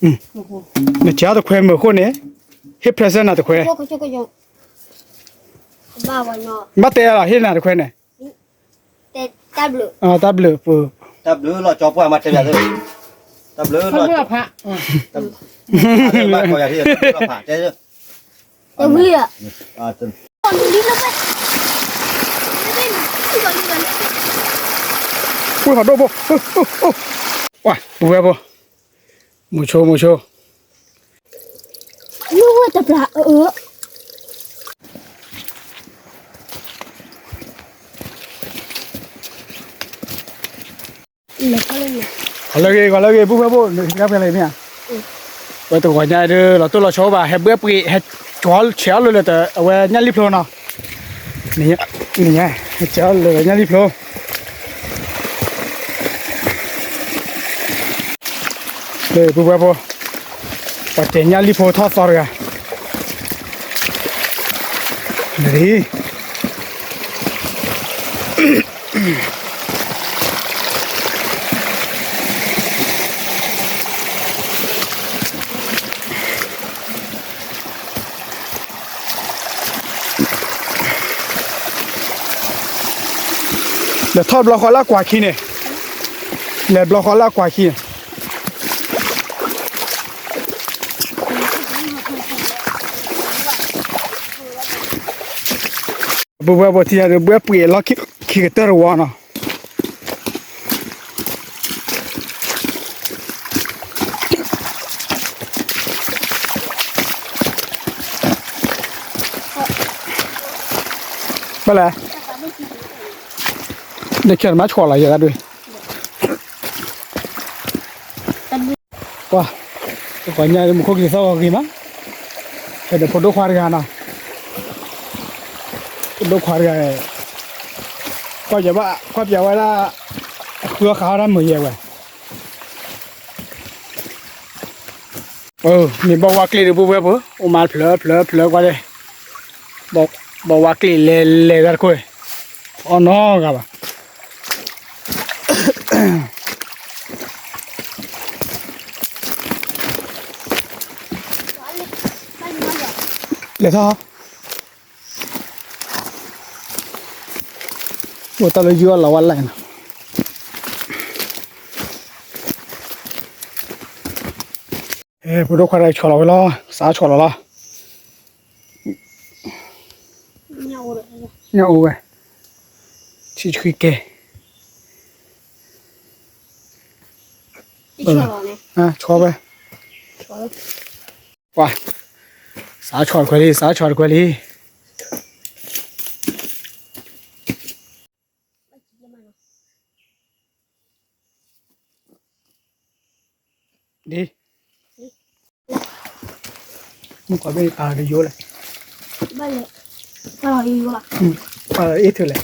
နစၢ်တခွဲမုာ်အဃိန့ၣ်, ဟ့ၣ် present နၤတခွဲ, ဘၣ်တဲလီၤ ဟ့ၣ်နၤတခွဲန့ၣ်, တၢ်ဘျုး, တၢ်ဘျုး, တၢ်ဘျုးလီၤကၠီပှၢ်မၤတဲယၤ, တၢ်ဘျုးလီၤကၠီ, တၢ်ဘျုးလီၤဖး, တဲ ဝဲဖးဒိၣ်ဖိ, ဝဲ ပဝဲဖိ, မိၤဆိ မိၤဆိ, ဝဲတပျၢ်အၢ, လၢဂ့ၤ ဂီၤလၢဂ့ၤ ပုၢ်ဝဲၢ်ဖိ, နကဖဲလဲၣ်မ့ၢ်ဧါ, ဝဲတဂီၤညါဒ် လီၤတိၢ်လီၤဆီဘၣ် ဟဲဘှဲပှ့ၤ ဟဲကၠီဆဲးအီၣ်လၢလၢတ အဝဲညၣ်လံၣ်ဖျိနီၤ, နညါ, ဟဲဆဲးအီၣ်လၢညၣ်လံၣ်ဖျိ, ပုၢ်ဝဲၢ်ဖိ, ပှၤတဲညၣ်လံၣ်ဖျိထီၣ်သီတဂၤ, နရံ လဲၤထီၣ်ဘျီဃီလၢကွၢ်ခံန့ၣ်, လဲၤဘျီဃီလၢကွၢ်ခံန့ၣ်, ပုၢ်ဝဲၢ်ဖိထံၣ်ယၤဒ် ဘှဲပှ့ၤလီၢ်ခံကတၢၢ်တဝီနီၤ. ဘၣ်လဲၣ်, နဆဲးမၤဆီၣ်လီၤယဲဒၣ်ဒွဲၣ်, ပှၤ, ပှၤညါမူခိၣ်ကလံၤသီၣ်ဂီၤဂ့ၤမး, ဖဲဒီးဖိဒိၣ်ခွါတဂၤနီၤ, ဖိဒိၣ်ခွါတဂၤ, ကွၢ်ပျးဘၣ် ကွၢ်ပျးဝဲဒၣ်, အဃုအဃါဝဲဒၣ်မုာ်ယဲဝဲ မ့ၢ်ဘီဝါကျ့ၣ်ဒီးပုၢ်ဝဲၢ်ဖိ, အိၣ်မးဖျၢၣ်ဖျၢၣ်ဖျၢၣ်ကွၢ်ဒဲး, ဘီဝါကျ့ၣ်လဲၤလဲၤတၢ်တခိၣ်, အီၣ်နီတဂၤဘၣ်. လဲၤထီၣ်, အိၣ်တၢ်လၢယုၢ်အီၣ်လီၤဝဲလၢ်နီၤ. ဖိဒိၣ်ခွါတဂၤဆီၣ်လီၤဝဲလီၤ, စးဆီၣ်လီၤလီၤ. ညၣ်အိၣ်ဝဲ, ဆံဆှံကဲ, ဆီၣ်ဝဲ, ပှၤ, စးဆီၣ်တခွဲလံ စးဆီၣ်တခွဲလံ. ဒ်, မုၣ်ကီၢ်ဘ့ၣ်ပာ်လီၤတယိလဲၣ်, ပာ်လီၤအ့ၣ်ထုးလဲၣ်,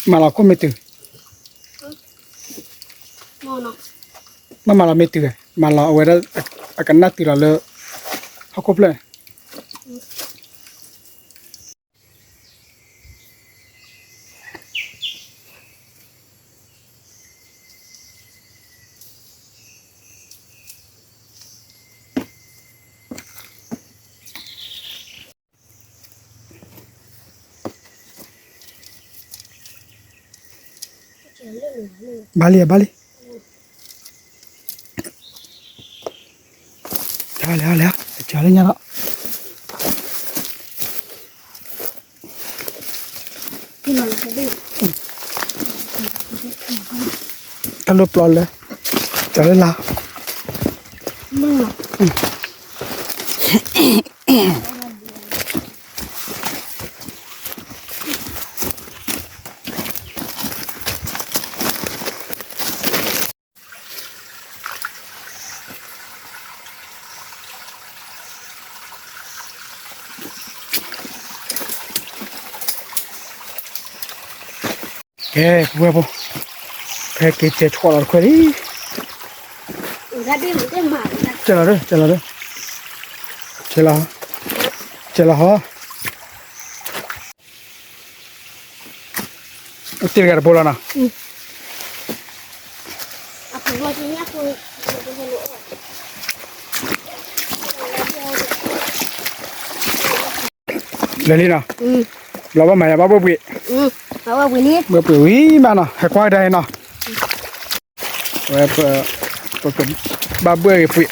မၤလီၤခိၣ်မ့ၢ်တုၤ, မ့ၢ်မၤလီၤမ့ၢ်တုၤ, မၤလီၤအဝဲဒၣ်, အကနၣ်တုၤလီၤလၢ, ဟီၣ်ခိၣ်ဖျၢၣ် ဘၣ်လံ ဘၣ်လံ, လဲၤ လဲၤ လဲၤ လဲၤ လဲၤ တၢ်လိၣ်ပျီလဲၣ်, ကၠီၤလၢလၢ်, ကဲ ပုၢ်ဝဲၢ်ဖိ, ဖဲက့ၤစဲးဆီၣ်လီၤတခွဲလံ, စဲးလီၤဒၢ စဲးလီၤဒၢ, စဲးလီၤ, စဲးလီၤဟီ, တ့ၢ်တဂၤတဘိလီၤနီၤ, လဲၤလံနီၤ, ဘျီဘၣ်မၤယၤဘၣ်ဘှ့ၣ်ပှ့ၤ, ဘှ့ၣ်ဝံၤဘၣ်နီၤ, ဟဲကွၢ်ကဒါအံၤနီၤ, ဝဲ, ပကဘၣ်ဘှ့ၣ်က့ၤပှ့ၤ,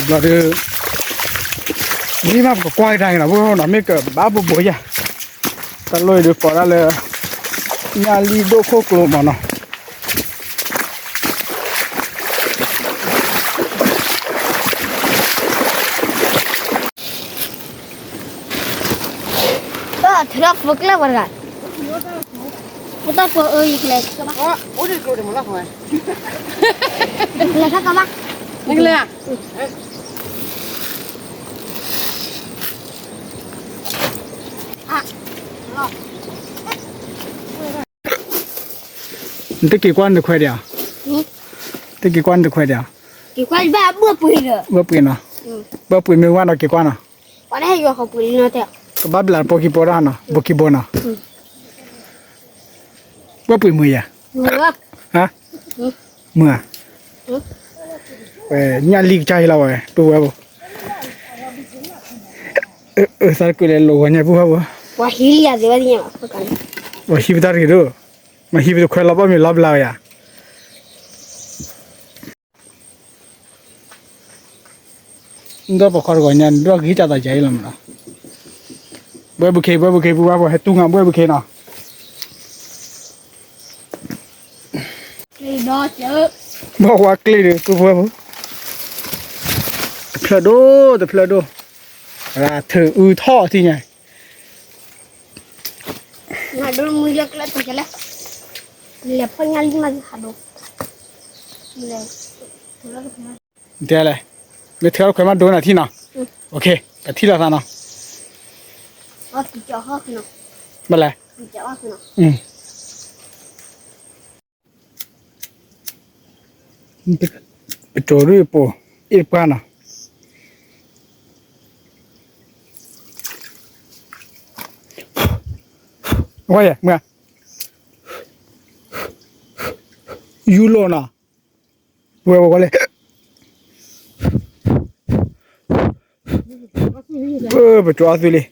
ဘျီဒီး, ဝံၤမးပကကွၢ်ကဒါအံၤနီၤ, ဘၣ်နီၤ မ့ၢ်ကဘၣ်ဘိဘိယၤ, တၢ်လီၢ်အံၤဒုးကိးဒၣ်လၢ ညၣ်လံၣ်ဒိၣ်ခိၣ်ကျိမးနီၤ. ထုးထီၣ်ဖိကျၢၢ်ပှၤတဂၤ, ဖိတၢ်ဖိအၢယကလဲၤ, လဲၤထီၣ်ကဘၣ်, နကလဲၤဧါ. နတက့ၤကွၢ်နတခွဲးဒံးဧါ, တက့ၤကွၢ်နတခွဲးဒံးဧါ, ဘၣ်ပှ့ၤနီၤ, ဘၣ်ပှ့ၤမ့ၢ်ဝဲနီၤ က့ၤကွၢ်နီၤ, ကဘၣ်ဘျးပိာ်ခံပိာ်ဒၣ်နီၤ, ပိာ်ခံပိာ်နီၤ, ဘၣ်ပှ့ၤမုာ်ယၤ, မုာ်ဧါ, ဝဲညၣ်လံၣ်ကစၢ်ဟ့လီၤဝဲ ပုၢ်ဝဲၢ်ဖိ, သးတကုးလဲၤလိာ်ဝဲညါပုၢ်ဝဲၢ်ဖိ, ပှၤဟံးပတၢ်တဂ့ၤဒိၣ်, မ့ၢ်ဟံးပတခွဲလီၤဘၣ်မ့ၢ်လီၤဘျါဝဲယၤ ဒီးပခီတဂီၤညါ ဒီးဂ့ၤတၢ်သးယၤအံၤလီၤမးနီၤ, ဘှဲဘုခ့ ဘှဲဘုခ့ ပုၢ်ဝဲၢ်ဖိ ဟဲတူၢ်ငါဘှဲဘုခ့နီၤ, ဘၣ်ဝါကျ့ဒီး ပုၢ်ဝဲၢ်ဖိ, တဖျၢၣ်ဒိၣ် တဖျၢၣ်ဒိၣ်, ရၤထုးအုထီၣ်ထံၣ်ညါ လဲၤဖီၣ်ညၣ်လံမးဟးဒိ, တဲလဲၣ်, မ့ၢ်ထုးအီၣ်တခွဲးမးဒိနၤထံၣ်နီၤ, ပထံၣ်လိာ်သးနီၤ, ဘၣ်လဲၣ်, ပကၠီၤဒုးပအိၣ် အ့ၣ်ပှၢ်နီၤ, ဝဲယဲၢ်မုၢ်ဧါ, ယူလိာ်နီၤ, ဝဲဝဲဝဲလဲၣ်, ပကၠီၤအီၣ်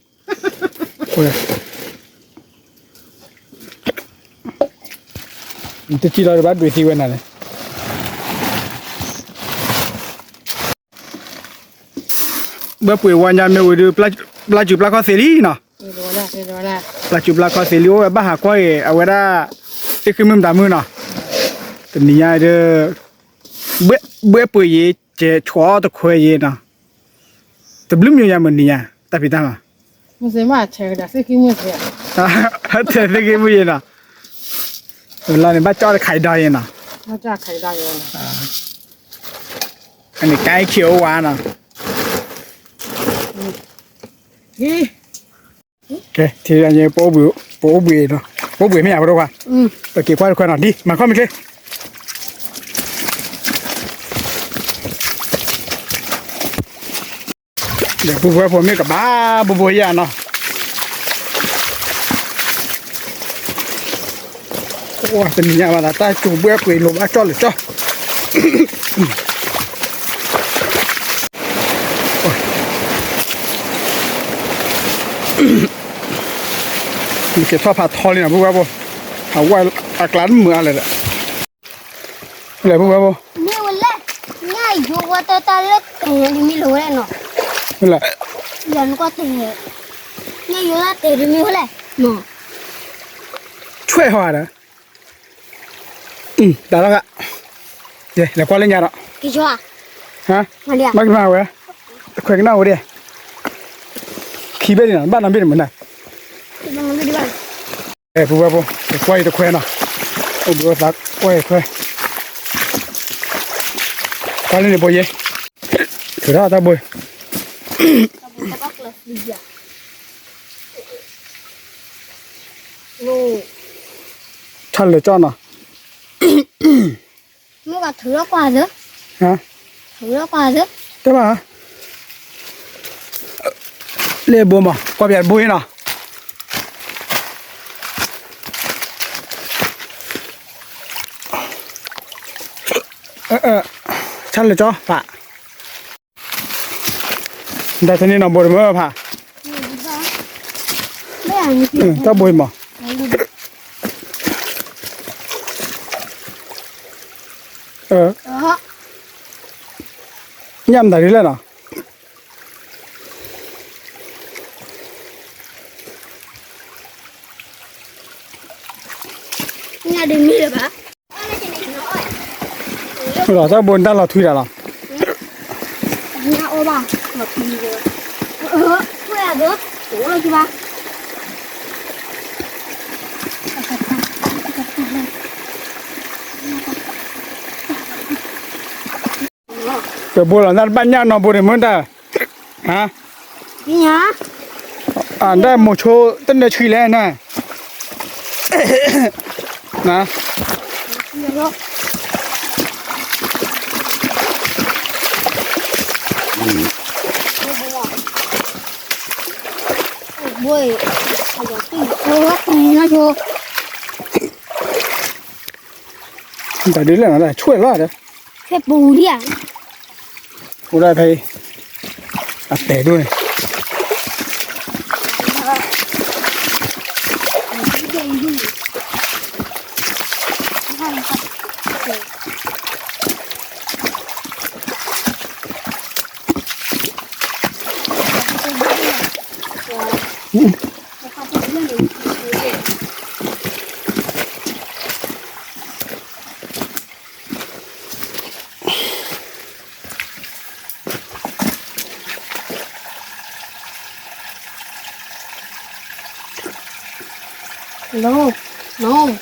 သုလံ, တထံၣ်လီၤဘၣ်ဒွံးသံဝဲနၤန့ၣ် ဘၣ်ပှ့ၤဝါညါမ့ၢ်ဝံၤဒီး ပျၢ်စူၤပျၢ်ခီၣ်သ့လံနီၤ, ပျၢ်စူၤပျၢ်ခီၣ်သ့လံ အိၣ်ဝဲဘၣ်ဟးကွၢ်အံၤ အဝဲဒၣ် သ့ၣ်ဃံမုၢ်မတၤမုၢ်နီၤ, တနံၤညါဒီး ဘှဲပှ့ၤယံၤ ကဲဆှီတခွဲယံၤနီၤ, တဘျုးမံၤညါမုၢ်နံၤညါ တၢ်ဖံးတၢ်မၤ ထဲသ့ၣ်ဃံမုၢ်ယံၤနီၤ, လီၤန့ၣ် ဘၣ်ကၠီတခးအံၤဒီးယံၤနီၤ, အန့ၣ်ကါအံၤခံးအိၣ်ဝါနီၤ, ကဲ ထံၣ်ညါ ပအိၣ်ဘှံးနီၤ, ပအိၣ်ဘှံးမ့ၢ်ဧါ ပဒိၣ်ခွါ, ပက့ၤကွၢ်တခွဲနီၤ ဒ်မၤခီၣ်မ့ၢ်ချ့ ဒီးပုၢ်ဝဲၢ်ဖိမ့ၢ်ကဘၣ်ဘိဘိယဲၢ်နီၤ, အိၣ်တနံၤညါဘၣ်သး တၢ်စူၤဘှဲပှ့ၤလိာ်ဘၣ်ကၠီလၢာ်ကၠီ နကထီၣ်ဖးထီလံနီၤ ပုၢ်ဝဲၢ်ဖိ, အဝဲအကျါတမုာ်အါလဲၣ်ဒီး, လဲၣ်ပုၢ်ဝဲၢ်ဖိ, မ့ၢ်ဝဲလဲၣ်, ညၣ်ယိဝဲတၢ်တၢ်လၢတဲာ်လံမ့ၢ်လီၤဝဲလဲၣ်နီၤ, လဲၣ်, ယၤနကွၢ်တဲာ်, ညၣ်ယိတၢ်တဲာ်ဒ်မ့ၢ်ဝဲလဲၣ်, ဆွဲၣ်ဟီဒီး တၢ်လီၤဂာ်, လဲၤကွၢ်လၢညါဒီး, ဘၣ်ကမၤဝဲ, ခွဲးကနၣ်ဝဲဒၣ်, ခံဘ့ၣ်န့ၣ်နီၤ ဘၣ်နီတဘ့ၣ်န့ၣ်မနုၤ, ပုၢ်ဝဲၢ်ဖိ, ကွၢ်အံၤတခွဲနီၤ, အိၣ်ဘှံးအိၣ်သးကွၢ်အံၤတခွဲ, ကွၢ်လၢန့ၣ်ဖိယဲ, ထုးထီၣ်တၢ်ဘိ ထီၣ်လၢာ်ကၠီနီၤ, မ့ၢ်ဘၣ်ထုးထီၣ်ကွၢ်သ့, ထုးထီၣ်ကွၢ်သ့, တဘၣ်, လၢဘိမး ကွၢ်ပၠးတဘိအံၤနီၤ, ထီၣ်လၢာ်ကၠီဖး တၢ်တန့ၢ်နီၤ ဘိတမၢဖး, တၢ်ဘိအံၤမး, ညၣ်မတၤဒ်လဲၣ်နီၤ, တၢ်ဘိန့ၣ်တၢ်လီၤထွံတၢ်လီၤ, ကဘိလီၤနၢ်တဘၣ်ညၣ်နီၢ်ဘိန့ၣ်မ့ၢ်တၢ်, အဒၣ်မိၤဆိတနၢၤဆှံလဲၣ်န့ၣ်, တၢ်ဒ်လဲၣ်နီၤ တၢ်ဆွဲၣ်လီၤဒီး, အိၣ်ဒၣ်ဖဲအံၤ, အတဲာ်ဒိၣ်န့ၣ် Hello, no.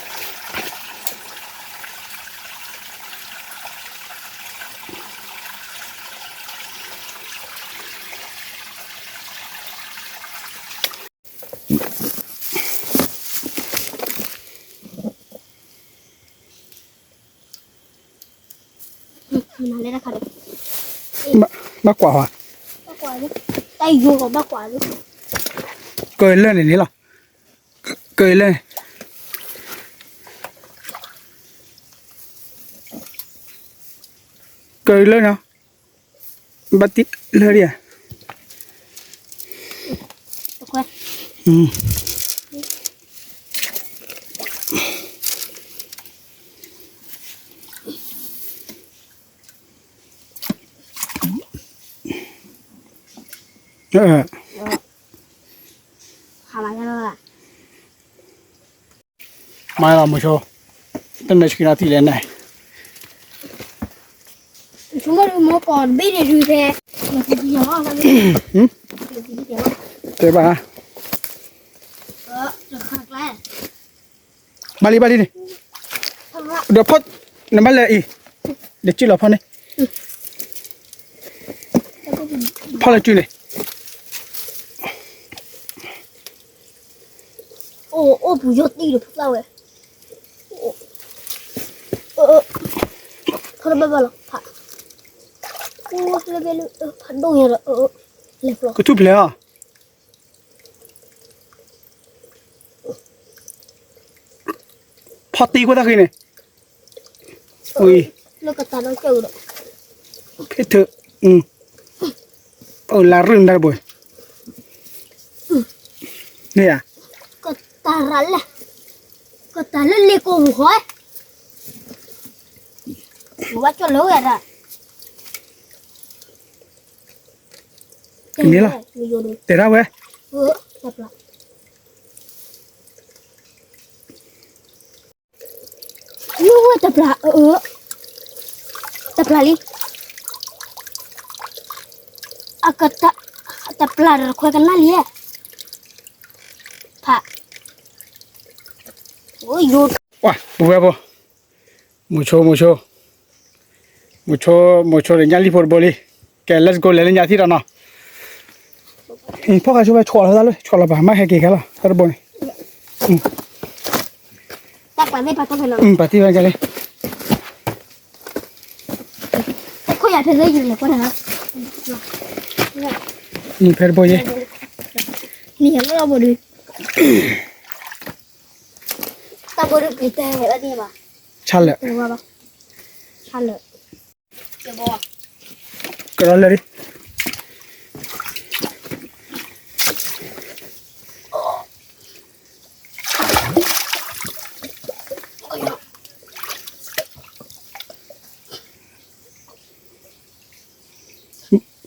ဘၣ်ကွၢ်ဟီ, ကလၢာ်န့ၣ်န့ၣ်လီၤ, ကလၢာ်, ကလၢာ်နီၤ, ဘၣ်တံၢ်လၢာ်ဒံးဧါ. မၤလီၤမိၤဆိ, တနၢၤဆှံနီၤထံၣ်လဲၣ်န့ၣ်, တဲဘၣ်, ဘၣ်လံဘၣ်လံန့ၣ်, ဒီးဖီၣ်, နဘၣ်လဲၤအံၤ, ဒီးက့ၣ်လီၤဖီၣ်န့ၣ်, ဖီၣ်လၢက့ၣ်န့ၣ် အိၣ်ပူၤယိၣ်တံၢ်ဒီးဖျါဝဲ, ဖီၣ်တဘၣ်ဘၣ်လီၤ, ဖး, ဖးဒိၣ်ညါဒီး, လဲၤဖျီ, ကထူၣ်ဖျဲးအီၤ, ဖီၣ်တံၢ်ကွၢ်တၢ်ဃံန့ၣ်, လၢကတၢၢ်ဒီးကၢၢ်ဒီး, ခဲထၢၣ်, အိၣ်လၢရုၢ်နၢ်တဘိ, န့ၣ်ဧါ, ကတၢၢ်ရၣ်လဲၣ်, ကတၢၢ်လၢလ့ကိၢ်ပူၤဃီ, ဝဲကၠီလၢဝဲဒၣ် န့ၣ်လီၤ, တဲဒၣ်ဝဲ, တပျၢ်, တပျၢ်လံ, အကတၢၢ်, တပျၢ်ဒီးခွဲကနၣ်လံ, ဖး, ပဝဲဖိ, မိၤဆိ မိၤဆိ, မိၤဆိ, မိၤဆိဒီးညၣ်လံၣ်ဖိတဘိလံ, ကဲ let's go လဲၤလၢညါထံၣ်ဒီးနီၤ, ဖီၣ်ဃာ်ဆိဖဲ ဆွဲလီၤသးလၢ ဆွဲလီၤဘၣ် မ့ၢ်ဟဲက့ၤခဲလီၤ တၢ်တဘိန့ၣ်, ပာ်တ့ၢ်ဖဲကဲလံ, ဖဲတဘိယဲ, ဆါလၢာ်, ကဒီးလၢာ်လံ,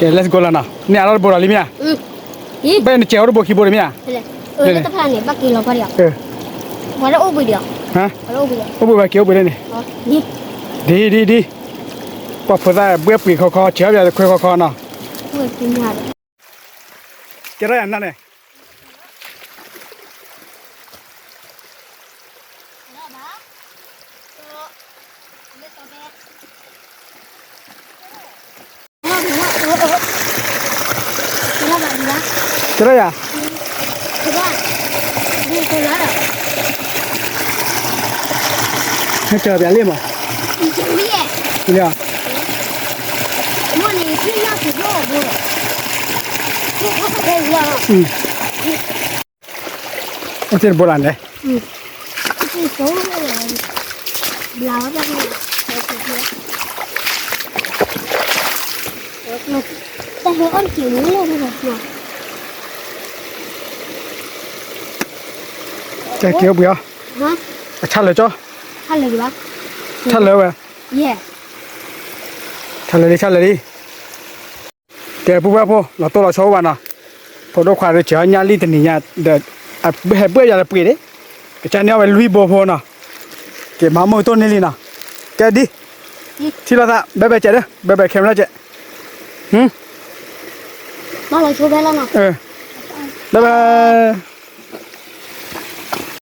ကဲ let's go လီၤနီၤ, န့ၢ်အလီၢ်တဘိဒီးလံမ့ၢ်ဧါ, ဘၣ်နစဲးအိၣ်တဘိခံဘိဒီးမ့ၢ်ဧါ, အိၣ်ဘှံးလၢတဖၣ်န့ၣ်ဘၣ်က့ၤလီၤပှၤဒီး, ဒ်ဒ်ဒ်, ပှၤဖိသၣ်ဘှဲၣ်ပှ့ၤခီခီ စဲးအီၣ်ပှၤခွဲခီခီနီၤ, ကဲထီၣ်ယၤနၤန့ၣ် ကဲထီၣ်ယၤ, ဟဲကၢၤပၠးလံမး, လံ, အိၣ်သ့ၣ်တဘိလၢ်န့ၣ်, တၢ်က့ၤအိၣ်ပှဲၤအီၤ, အဆၣ်လၢာ်ကၠီ, ဆၣ်လၢာ်ဝဲ, ဆၣ်လၢာ်လံ ဆၣ်လၢာ်လံ, ကဲ ပုၢ်ဝဲၢ်ဖိ လီၤတိၢ်လီၤဆီအိၣ်ဘၣ်နီၤ, ဖိဒိၣ်ခွါဒီး စဲးအီၣ်ညၣ်လံတနံၤညါဒီး, ဟဲဘှဲၣ်ယၤလၢပှ့ၤန့ၣ်, ကစၢ်န့ၢ်အီၣ်ဝဲလွံၢ်ဘိဖိနီၤ, က့ၤမၤမုာ်တိၢ်န့ၢ်လံနီၤ, ကဲဒ်, ထံၣ်လိာ်သး ဘဲဘဲစဲးဒီး ဘဲဘဲ camera စဲး, ဘဲဘဲ